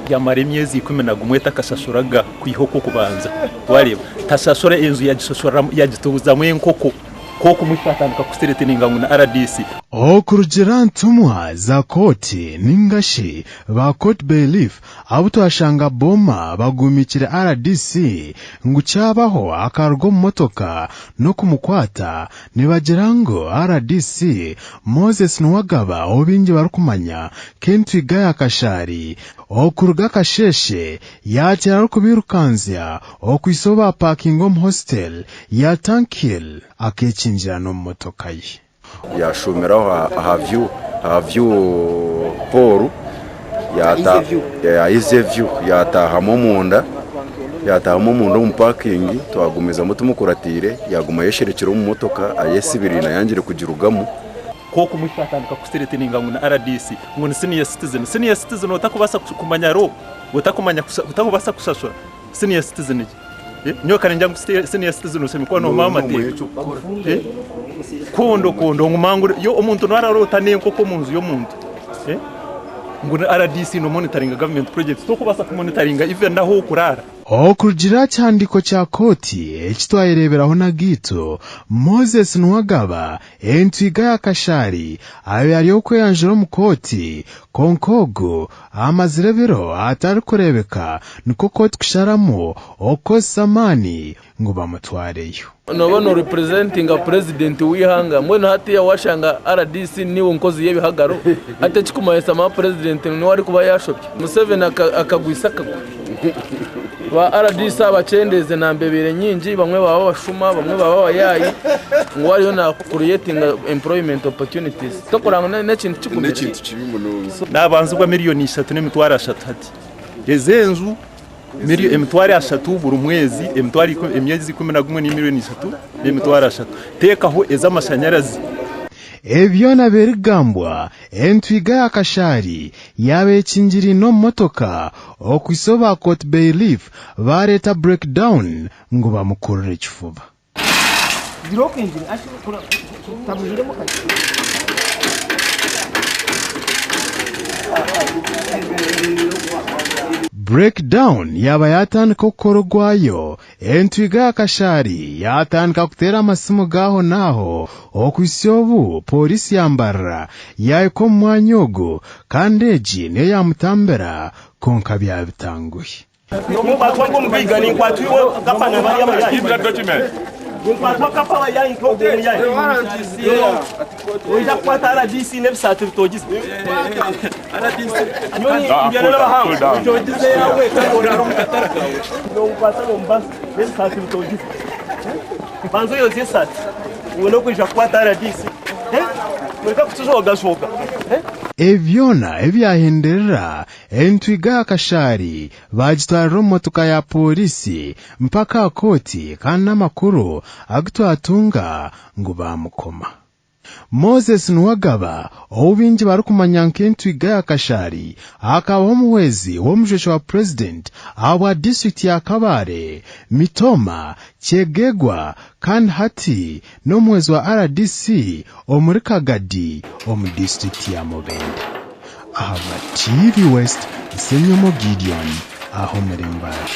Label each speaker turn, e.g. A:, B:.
A: Yamara emyezi 11 etakashashuraga kwiha okw'okubanza. Wareeba, tashashura enju yagituuzamu enkoko. Kwonka omwishiki atandika kuthreateninga ngu na rdc.
B: Okurugiirira ntumwa za kooti ninga shi ba court bailiff abu twashanga Boma bagumiikire rdc ngu kyabaho akaruga omu motoka n'okumukwata nibagira ngu rdc Moses Nuwagaba ou baingi barikumanya nk'entwiga ya Kashaari okuruga akasheeshe yaateera arikubiirukanzya Okuhitsya obu baapakinga omu hostel ya Tankhill akeekingira n'omu motoka ye.
C: Yashuumiraho aha view aha view hall ya Easy View yataahamu omunda yataahamu omunda omu parking twagumizamu tumukuratiire yaguma ayesherekire omu motoka ayesibiriine ayangire kugirugamu.
A: Kwonka omwishiki atandika kuthreateninga ngu ni rdc ngu ni senior citizen. Senior citizen otakubaasa kumanya law, otakubaasa kushashura. Senior citizen ki? Eh, nyowe kare ngira ngu senior citizen oshemereire kuba noomanya amateeka. Eh, kondo kondo ngu mangu yo omuntu nawe araroota n'enkoko omu nju y'omuntu. Eh, ngu ni RDC no monitoringa government projects tokubaasa kumonitoringa even n'ahu okuraara.
B: Okurugiirira aha kihandiiko kya kooti eki twayereeberaho n'agaitu, Moses Nuwagaba Entwiga ya Kashaari abaire ari ow'okweyanjura omu kooti kwonka ogu amazire ebiro atarikureebeka nikwo kooti kusharamu okukozesa amaani ngu bamutwareyo.
D: Nooba no representinga president w'eihanga mbwenu hatiiya washanga rdc niiwe nkozi y'ebihagaro hati ekikumanyisa mama president niwe arikuba yashobya? Museveni akagwisa akagwe. Ba rdc abakyendeeze namba ebaire nyingi bamwe baba abashuma bamwe baba abayaayi ngu ariyo na creatinga employment opportunities tokureba ngu n'ekintu kigumire.
C: N'ekintu kibi munonga.
A: Nabanzibwa 3,300,000 hati. Ezi enju 30,000 buri mwezi, emyezi 11 ni 3,300,000. Teekaho ez'amashanyarazi.
B: Ebi byona birikugambwa, entwiga ya Kashaari yaaba ekingiriine omu motoka okuhitsya obu ba court bailiff baareeta break down ngu bamukurure ekifuba. Break down yaaba yaatandika okukora ogwayo, Entwiga ya Kashaari yaatandika kuteera amasimu g'aho n'aho okuhitsya obu pooriisi ya Mbarara yaahika omu mwanya ogu kandi egi niyo yaamutambira kwonka byabitanguhi. Ebi byona ebi byahenderera, entwiga ya Kashaari baagitwarira omu motoka ya pooriisi mpaka aha kooti kandi n'amakuru agu twatunga ngu baamukoma. Moses Nuwagaba, ou baingi barikumanya nk'Entwiga ya Kashaari, akabaho omuhwezi w'omujwekye wa Purezidenti ahabwa disiturikiti ya Kabale, Mitooma, Kyegegwa kandi hati n'omuhwezi wa rdc omuri Kagadi omu disiturikiti ya Mubende. Ahabwa TV West, Ssenyomo Gideon aha omuri Mbale.